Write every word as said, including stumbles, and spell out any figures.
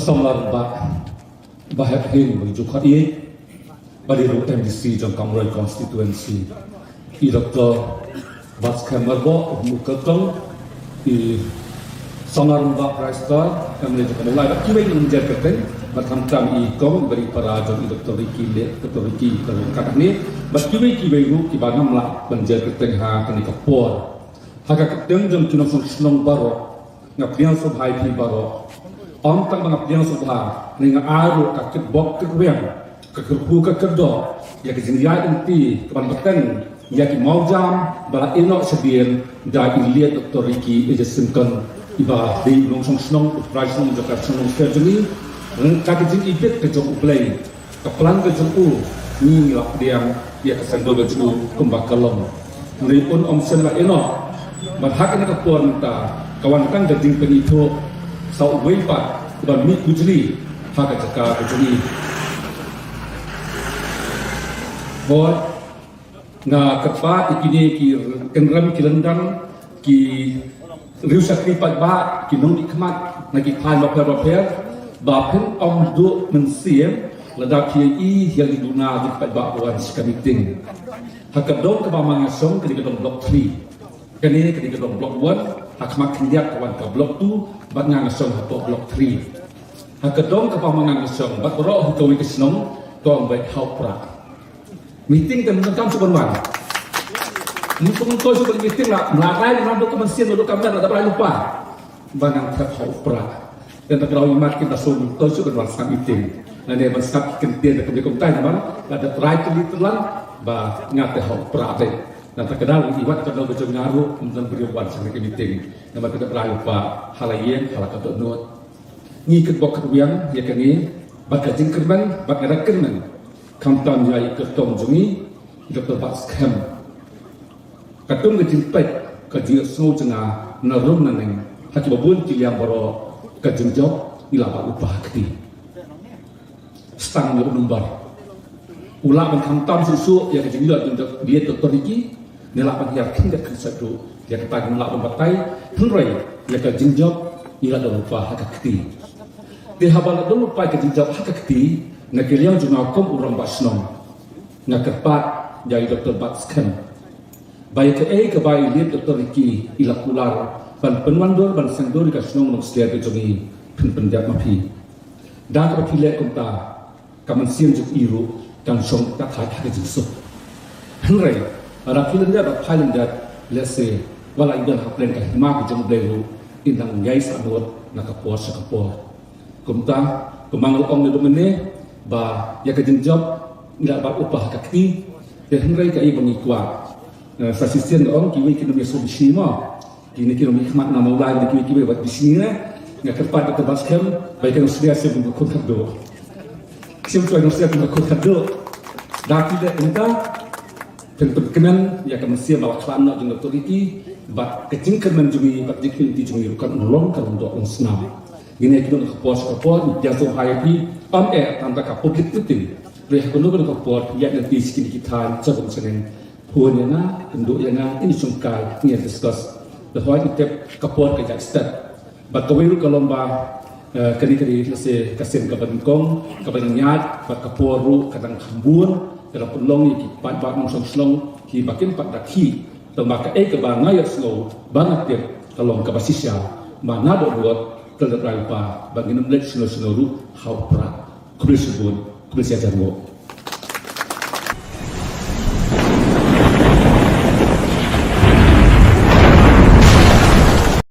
Samla Rangbah Bah Hep Hing Bah Ju Khot Ïeit, ba dei ruh M D C jong ka Umroi constituency. I Doktor Batskhem Myrboh, u Mukatong, i Samla Rangbah Brightstar, M L A jong ka Mawlai, bad kiwei ki nongjer kyrteng, bad khamtam i kong bad i para jong i Doktor Ricky, late Doktor Ricky, ka long kat hangne, bad kiwei kiwei ruh kiba ngam lah ban jer kyrteng ha kane ka por. Ha ka kyrteng jong ki nongshong shnong baroh, nga pdiang sngewbha ïa phi baroh. Ym tang ba nga pdiang sngewbha, hynrei nga ai ruh ka kitbok kitrwiang, ka kyrkhu ka kyrdoh ïa ka jingïaid lynti kaban bteng ïa ki mawjam ba la ïehnoh shadien da i late Doktor Ricky A J Syngkon, iba dei u nongshong shnong, u trai shnong jong ka shnong Nongster jong ngi. Ka, ka jingibit ka jong U Blei, ka plan ka jong u, ngi ngi la pdiang ïa ka symbol ka jong u kumba ka long. Hynrei un ym shym la ïehnoh. Bad ha kane ka por mynta ka wan tang ka jingpynithuh sa uwei pat uban mih kujli ha ka jaka ka jong ngi. Hooid, nga kyrpad ïa kine ki kynrem ki lyndang, ki riew shakri paidbah, ki nongmihkhmat na ki thaiñ bapher bapher, ba phin ym duh mynsiem lada phi ïohi ïa ki duna jong ki paidbah ba wan sha ka meeting. Ha ka dong kaba ma nga shong ka dei ka dong Block three. Kane ka dei ka dong Block one, ha khmat khyndiat ka wan ka Block two, bad nga nga shong hapoh Block three. Ha ka dong kaba ma nga nga shong, bad baroh hi kawei ka shnong, ka ong beit ha u Prah. Meeting te mynta kam shu ban wan. Mynta shu ban meeting la, la rai na dok ka mynsiem, dok ka mynsiem, la da rai lypa. Ba ngan thep ha u Prah. Te da kynmaw ïa mat ki da shu mynta shu ban wan sngap meeting. Lane ban sngap ki kyntien da kumne kumtai namar la da rai tylli tyllan ba nga te ha u Prah te. Nangta ka dang i wat ka dang ka jong nga ruh mynta briew wan sha ka meeting. Namar ka da rai lypa ha la ïing ha la ka dohnud. Ngi kitbok kitwiang ïa kane bad ka jingkyrmen bad ka jingkyrmen. Khamtam ïa i kyrtong jong ngi, i Doktor Batskhem. Katkum ka jingpeit, ka jingïohsngew jong nga na rum na neng, ha kiba bun ki liang baroh, ka jingjop ngi la bat lypa ha kti. Stang ïa u number. U lah ban khamtam shuh shuh ïa ka jingïoh jong u late Doktor Ricky, ne lah ban hiar khyndiat khyndiat ruh ïa kata, ngi lah ban batai, hynrei ïa ka jingjop ngi la don lypa ha ka kti. Te haba la don lypa ïa ka jingjop ha ka kti, na ka liang jong nga kum u rangbah shnong, nga kyrpad ïa i Doktor Batskhem ba ïa kaei kaba i late Doktor Ricky i la kular ban pynwandur ban sngewdur ïa ka shnong Nongster ka jong ngi, phin pyndep ma phi. Da kaba phi leh kumta, ka mynsiem jong i ruh kan shong tat ha ka jingsuk. Hynrei lada phi lyndet bad phai lyndet, lehse wat la i don hapdeng ka hima ka jong U Blei ruh, in dang ïai sahnud na ka por sha ka por. Kumta, kumba nga la ong naduh mynne, ba ïa ka jingjop ngi la bat lypa ha ka kti. Te hynrei kaei ba ngi kwah, eh, sa shisien nga ong kiwei kin ym ïa sngewbha mo. Kine ki nongmihkhmat na Mawlai, kine kiwei kiwei wat bishni ne. Nga kyrpad Doktor Batskhem ba ïa ka Nongstoiñ shem kum ka khun khatduh. Shem kum ka Nongstoiñ kum ka khun khatduh. Da phi leh kumta, phin pynkmen ïa ka mynsiem ba la khlad noh jong Doktor Ricky bad ka jingkyrmen jong ngi bad jingkyrmen jong ngi ruh kan long, kan long doh long snam. Ngin ïa kynduh na ka por sha ka por, ngi pdiang sngewbha ïa phi, ym eh tang da ka public meeting. Hynrei ha kano kano ka por, ïa ngan phi sha kine ki thaiñ, sha kum sha neng. Phone ïa nga, kynduh ïa nga, ngin shongkai, ngin discuss. Te hooid ngi tip ka por ka jait stet. Bad kawei ruh ka long ba, eh, kane ka dei lehse ka sien kaba nyngkong, kaba nyngkong, bad ka por ruh ka dang kham bun, ka dang pynlong ïa ki paidbah nongshong shnong kiba kim pat da khih. Tangba kaei kaba nga ïohsngew ba nga tip ka long kaba shisha. Ba naduh lut, ka la rai lypa ba ngin ym leit shano shano ruh ha u Prah. Khublei shibun, khublei shihajar nguh.